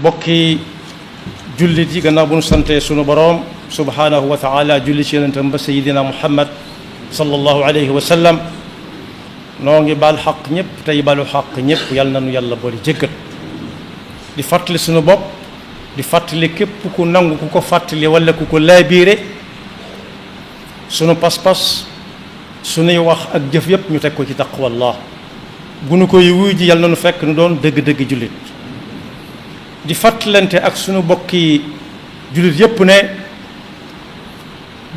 bokki jullit yi gannaaw bu nu sante sunu boroom subhaanahu wa taala julli ci yonentam ba sayidina muhammad sallallahu alayhi wa sallam noo ngi baal xaq ñëpp tey balu xaq ñëpp yàlla na nu yàlla boole jéggal di fàttali sunu bopp di fàttali képp ku nangu ku ko fàttali wala ku ko laabiire sunu pas-pas sunuy wax ak jëf yëpp ñu teg ko ci taqwallah bu nu koy wuy ji yàlla na nu fekk nu doon dëgg-dëgg jullit di fàttalante ak sunu bokki jullit yëpp ne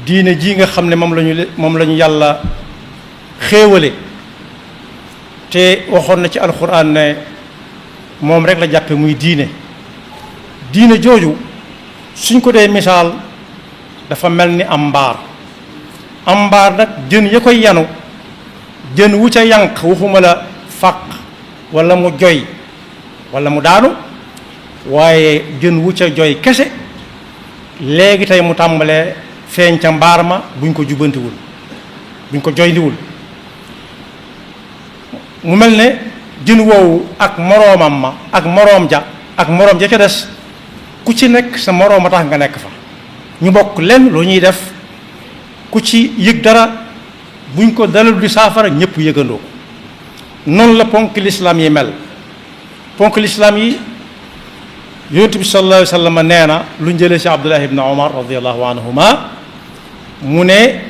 diine ji nga xam ne moom la ñu yàlla xéewale te waxoon na ci alquran ne moom rek la jàppe muy diine jooju suñ ko dee misaal dafa mel ni am mbaar nag jën ya koy yanu jën wu ca yanq waxuma la fàq wala mu joy wala mu daanu waaye jën wu ca joy kese léegi tey mu tàmbalee feeñ ca mbaar ma buñ ko jubbantiwul buñ ko joyndiwul mu mel ne jën woowu ak moroomam ma ak moroom ja ca des ku ci nekk sa moroom a tax nga nekk fa ñu bokk lenn lu ñuy def ku ci yëg dara buñ ko dalal di saafara ñëpp yëgandoo ko noonu la ponk lislaam yi mel ponk lislaam yi yonent bi sallallahu alayhi wa sallam nee na lu njëlee ci Abdullah ibn Omar radiallahu anhuma mu ne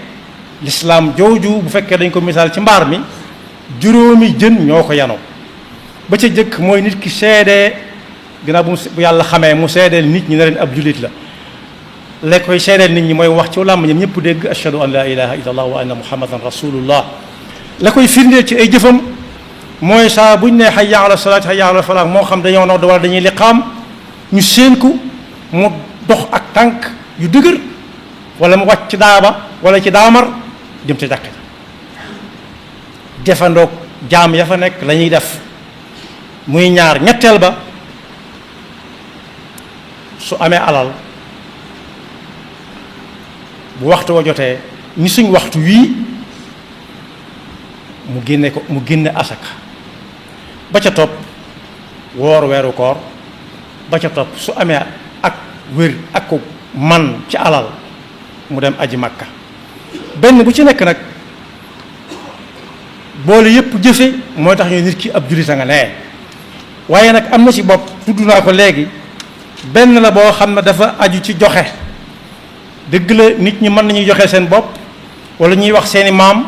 lislaam jooju bu fekkee dañ ko misaal ci mbaar mi juróomi jën ñoo ko yanoo ba ca jëkk mooy nit ki seedee ginnaaw bu yàlla xamee mu seedeel nit ñi ne leen ab jullit la koy seedeel nit ñi mooy wax ci làmmiñam ñëpp dégg ashhadu an la ilaha illa allah wa anna muhammadan rasulullah la koy firndeel ci ay jëfam mooy saa buñ ne hayya ala salaat hayya ala falaax moo xam dañoo nodd wala dañuy liqaam ñu séen ko mu dox ak tànk yu dëgër wala mu wàcc ci daaba wala ci daamar jëm ca jàkk defandoog jaam ya fa nekk la ñuy def muy ñaar ñetteel ba su amee alal bu waxtu wa jotee ni suñ waxtu wii mu génne asaka ba ca topp woor weeru koor ba ca topp su amee ak wér ak ko man ci alal mu dem aji makka benn bu ci nekk nag boole yépp jëfe mooy tax ñu nit ki ab jullit a nga nee waaye nag am na ci bopp tudd naa ko léegi benn la boo xam ne dafa aju ci joxe dëgg la nit ñi mën nañuy joxe seen bopp wala ñuy wax seeni maam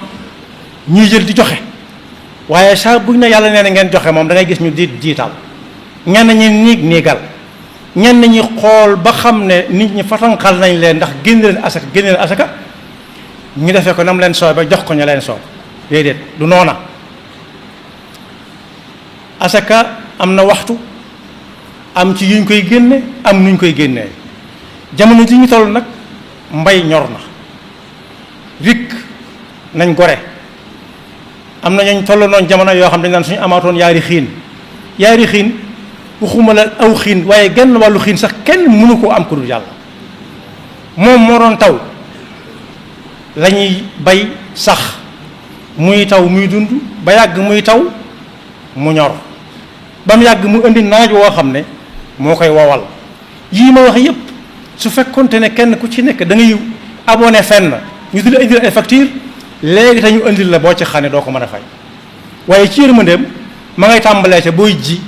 ñuy jël di joxe waaye saa buñ ne yàlla nee na ngeen joxe moom da ngay gis ñu jiital ñenn ñi niigal ñenn ñi xool ba xam ne nit ñi fatanqal nañ leen ndax génne leen asaka ñu defee ko nam leen soobe jox ko ña leen soob déedéet du noona asaka am na waxtu am ci yuñ koy génne am nuñ koy génnee jamono ji ñu toll nag mbay ñor na rik nañ gore am na ñooñ toll noonu jamono yoo xam dañ naan suñu amaatoon yaari xiin waxuma la aw xiin waaye genn wàllu xiin sax kenn mënu koo am ku dul yàlla moom moo doon taw la ñuy bay sax muy taw muy dund ba yàgg muy taw mu ñor ba mu yàgg mu indi naaj woo xam ne moo koy wowal yii ma wax yépp su fekkonte ne kenn ku ci nekk da ngay abonné fenn ñu di la indil ay facture léegi te ñu indil la boo ci xane doo ko mën a fay waaye ci yërmandeem ma ngay tàmbalee ca booy ji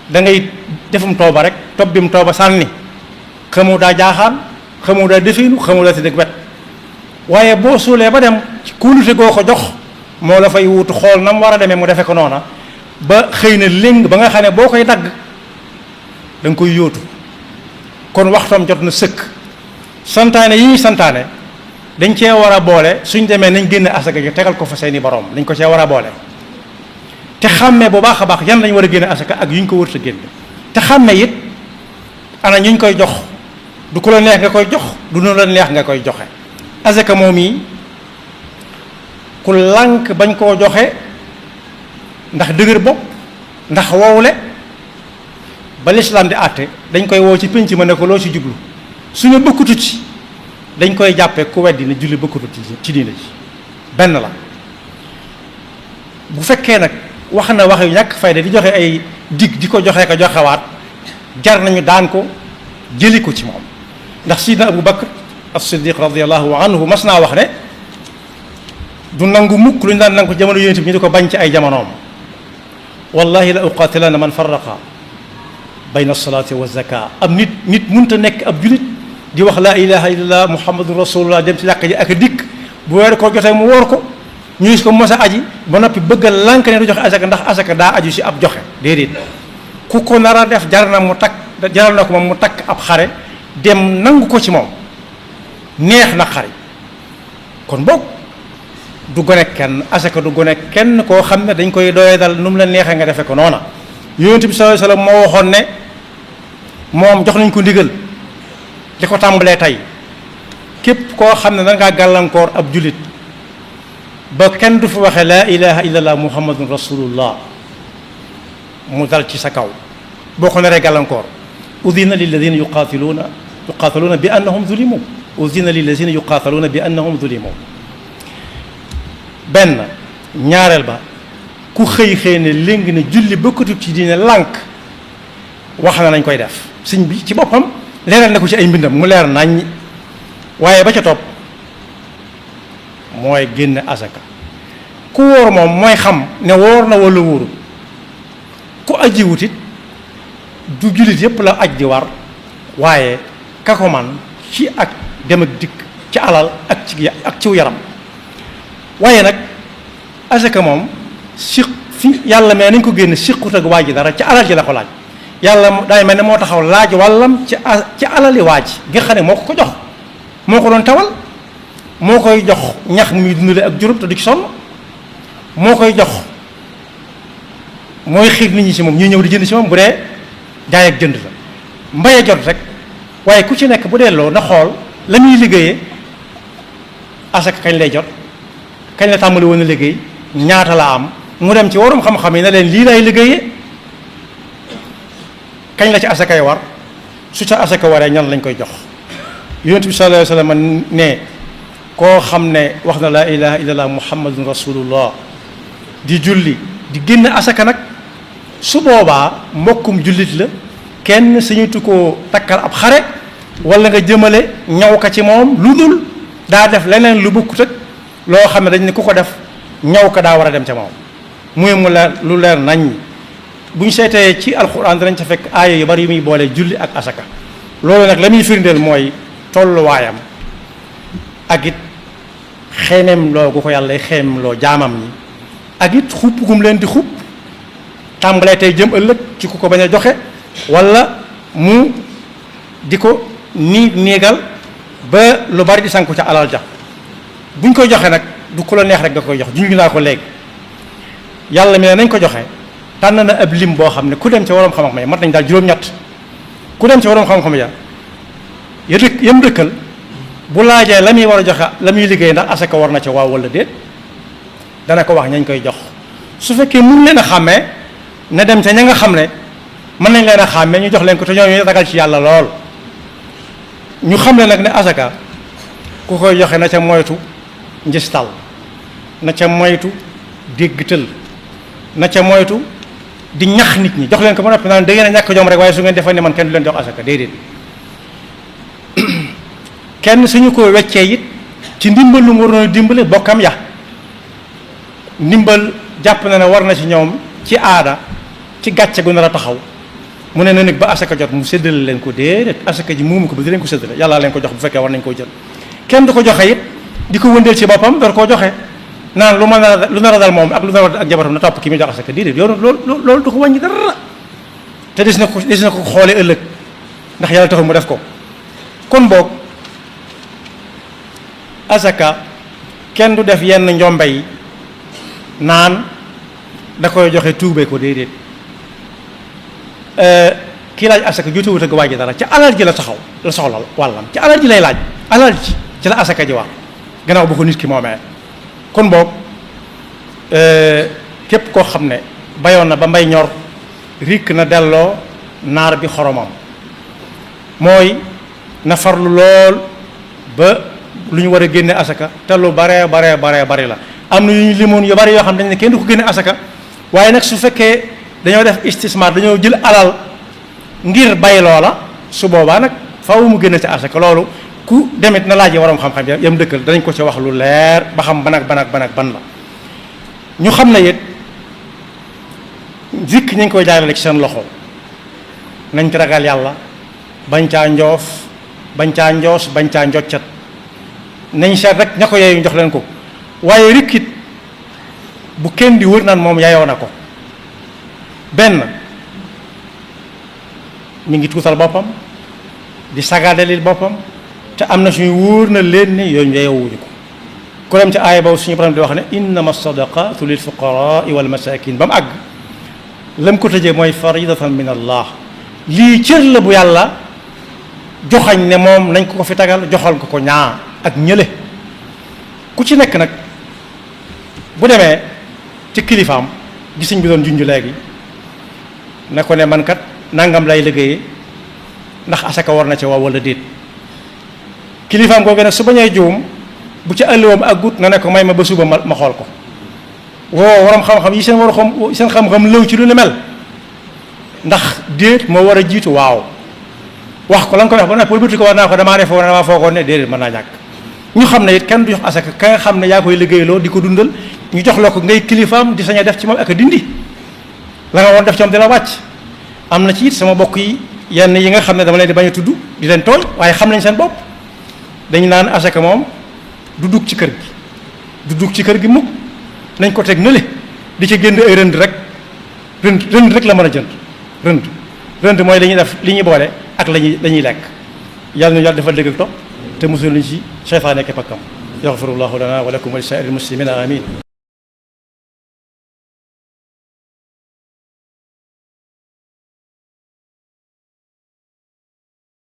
da ngay defum tooba rek topp bim tooba sànni xamu daa jaaxaan xamu daa definu xamu daa tëdd wet waaye boo suulee ba dem ci kóolute goo ko jox moo la fay wutu xool na mu war a demee mu defe ko noona ba xëy na léng ba nga xam ne boo koy dagg da nga koy yóotu kon waxtoom jot na sëkk santaane yi ñuy santaane dañ cee war a boole suñ demee nañ génne asaka ji tegal ko fa seeni borom dañ ko cee war a boole te xàmmee bu baax a baax yan lañ war a génne asaka ak yu ñu ko wër sa génne te xàmmee it ana ñu koy jox du ko la neex nga koy jox du nu la neex nga koy joxe asaka moom yi ku lànk bañ koo joxe ndax dëgër bopp ndax wowle ba lislaam di àtte dañ koy woo ci pénc ma ne ko loo ci jublu suñu bëkkutut ci dañ koy jàppee ku weddi ne julli bëkkutut ci diine ji benn la bu fekkee nag wax na wax yu ñàkk fayda di joxe ay dig di ko joxee ko joxewaat jar nañu daan ko jëli ko ci moom. ndax sidna Abu Bakr as-Siddiq radiyallahu anhu mas naa wax ne du nangu mukk lu ñu daan nangu ko jamono yonent bi ñu di ko bañ ci ay jamonoom. wallahi la uqaatilanna man farraqa bayna as-salaati wa zaka am nit mënta nekk ab julit di wax laa ilaha illallah muhammadun rasulullah dem ci yàq ji ak dikk bu weeru ko jotee mu woor ko ñu gis ko mos a aji ba noppi bëgg a lànk ne du joxe asaka ndax asaka daa aju si ab joxe déedéet ku ko nar a def jaral na ko moom mu takk ab xare dem nangu ko ci moom neex na xare kon boog du gone kenn asaka du gone kenn koo xam ne dañ koy doyee dal nu mu la neexee nga defe ko noona yonent bi sallallahu alayhi wasallam moo waxoon ne moom jox nañ ko ndigal li ko tàmbalee tey képp koo xam ne da ngaa gàllankoor ab julit ba kenn du fi waxee laa ilaha illallah muhammadun rasulullah mu dal ci sa kaw boo ko naree gàllankoor udina lilladina yuqaataluuna bi annahum zulimu udina lilladina yuqaataluuna bi annahum zulimu benn ñaareel ba ku xëy ne léegi ne julli bokkatut ci diine lànk wax na nañ koy def sëñ bi ci boppam leeral na ko ci ay mbindam mu leer nañ waaye ba ca topp mooy génne asaka ku wóor moom mooy xam ne wóor na wala wóoru ku aji wutit du jullit yépp la aj di war waaye ka ko man ci ak dem ak dikk ci alal ak ciw yaram waaye nag asaka moom fi yàlla mais nañ ko génne siqut ak waa ji dara ci alal ji la ko laaj yàlla daay mel ne moo taxaw laaj wàllam ci alali waa ji nga xam ne moo ko jox moo ko doon tawal moo koy jox ñax muy dundale ak juróom te du ci sonn moo koy jox mooy xiir nit ñi ci moom ñuy ñëw di jënd ci moom bu dee jaay ak jënd la mbaye jot rek waaye ku ci nekk bu delloo na xool la muy liggéeyee asaka kañ lay jot kañ la tàmbali woon a liggéey ñaata la am mu dem ci warum xam-xam yi ne leen lii lay liggéeyee kañ la ci asakay war su ca asaka waree ñan lañ koy jox yonent bi sallallahu alayhi wa sallam ne koo xam ne wax na laa ilaha illallah muhammadun rasulullah di julli di génn asaka nag su boobaa mbokkum jullit la kenn sañutu koo takkal ab xare wala nga jëmale ñaw ka ci moom lu dul daa def leneen lu bokkut ak loo xam ne dañ ne ku ko def ñaw ka daa war a dem ca moom muy mu leer lu leer nañ bu ñu seetee ci alxuraan danañ ca fekk aaya yu bari yu muy boole julli ak asaka loolu nag la muy firndeel mooy tolluwaayam ak it xeemeem loo gu ko yàlla xeemeem loo jaamam ñi ak it xupp gum leen di xupp tàmbalee tey jëm ëllëg ci ku ko bañ a joxe wala mu di ko néegal ba lu bari di sanku ca alal ja buñ koy joxe nag du ko la neex rek nga koy jox junj naa ko léegi yàlla mi ne nañ ko joxe tànn na ab lim boo xam ne ku dem ca waroom xam-xam ya mat nañ daal juróom-ñett ku dem ca waroom xam-xam ya yam dëkkal bu laajee la muy war a joxe la muy liggéey ndax asaka war na ca waaw wala déet dana ko wax ñañ koy jox su fekkee mun leen a xàmmee na dem ca ña nga xam ne mën nañ leen a xàmmee ñu jox leen ko te ñoom ñu ragal ci yàlla lool ñu xam ne nag ne asaka ku koy joxe na ca moytu njistal na ca moytu déggtal na ca moytu di ñax nit ñi jox leen ko ba noppi naan da ngeen a ñàkk jom rek waaye su ngeen defee ne man kenn du leen jox asaka déedéet kenn suñu ko weccee it ci ndimbal lu mu waroon a dimbale bokkam ya ndimbal jàpp na ne war na ci ñoom ci aada ci gàcce gu nar a taxaw mu ne na nag ba asaka jot mu séddale leen ko déedéet asaka ji moomu ko ba di leen ko séddale yàllaa leen ko jox bu fekkee war nañ koo jël kenn du ko joxe it di ko wëndeel ci boppam door koo joxe naan lu nar a dal moom ak lu nar a dal ak jabatam na topp ki muy jox asaka déedéet yow loolu du ko wàññi dara te des na ko xoolee ëllëg ndax yàlla taxul mu def ko kon boog asaka kenn du def yenn njombe yi naan da koy joxe tuube ko déedéet kii laaj asaka jotuwut ak waa ji dara ci alal ji la taxaw la soxla wàllam ci alal ji lay laaj alal ji ci la asaka ji war gannaaw bu ko nit ki moomee kon boog képp koo xam ne bayoon na ba mbay ñor rikk na delloo naar bi xoromam mooy na farlu lool ba lu ñu war a génne asaka te lu bari la am na yu ñu limoon yu bari yoo xam dañ ne kenn du ko génne asaka waaye nag su fekkee dañoo def istismar dañoo jël alal ngir bay loola su boobaa nag faaw mu génne ca asaka loolu ku demit na laaj waroom xam-xam yam dëkkal danañ ko ci wax lu leer ba xam ban ak ban la ñu xam ne it zikk ñu ngi koy jaarale ci seen loxo nañ ci ragal yàlla bañ caa njoof bañ caa njoos bañ caa njoccat nañ seet rek ña ko yeeyu jox leen ko waaye rikkit bu kenn di wër naan moom yayoo na ko benn mi ngi tuutal boppam di sagaadalil boppam te am na suñu wóor na leen ne yooyu yeyowuñu ko ku dem ci aaya boobu suñu borom di wax ne innama sadaqatu lil fuqaraa wal masakin ba mu àgg lam ko tëjee mooy faridatan min allah lii cër la bu yàlla joxañ ne moom nañ ko fi tagal joxal ko ñaa ak ñële ku ci nekk nag bu demee ci kilifaam gisuñ bi doon junj léegi ne ko ne man kat nangam lay liggéeyee ndax asaka war na ca waaw wala déet kilifaam googu nag su bañee juum bu ci àlliwoom ak gut na ne ko may ma ba suba ma xool ko woo waram xam-xam yi seen xam-xam lëw ci lu ne mel ndax déet moo war a jiitu waaw wax ko la nga ko wax ba nag pëlbati ko war naa ko damaa defoo damaa foogoon ne déedéet mën naa ñàkk ñu xam ne it kenn du jox asaka ka nga xam ne yaa koy liggéeyloo di ko dundal ñu jox la ko ngay kilifaam di sañ a def ci moom ak a dindi la nga woon def ci moom dina wàcc am na ci it sama bokk yi yenn yi nga xam ne dama leen di bañ a tudd di leen tooñ waaye xam nañ seen bopp dañu naan asaka moom du dugg ci kër gi du dugg ci kër gi mukk nañ ko teg nële di ci génn ay rënd rek rënd rek la mën a jënd rënd mooy li ñuy def li ñuy boole ak lañuy lekk yàlla na yàlla defal dëgg ak topp te mosul ñu ci seytaane ak pakkam yaxfirullahu lana wa lakum wa li saa'iril muslimina amin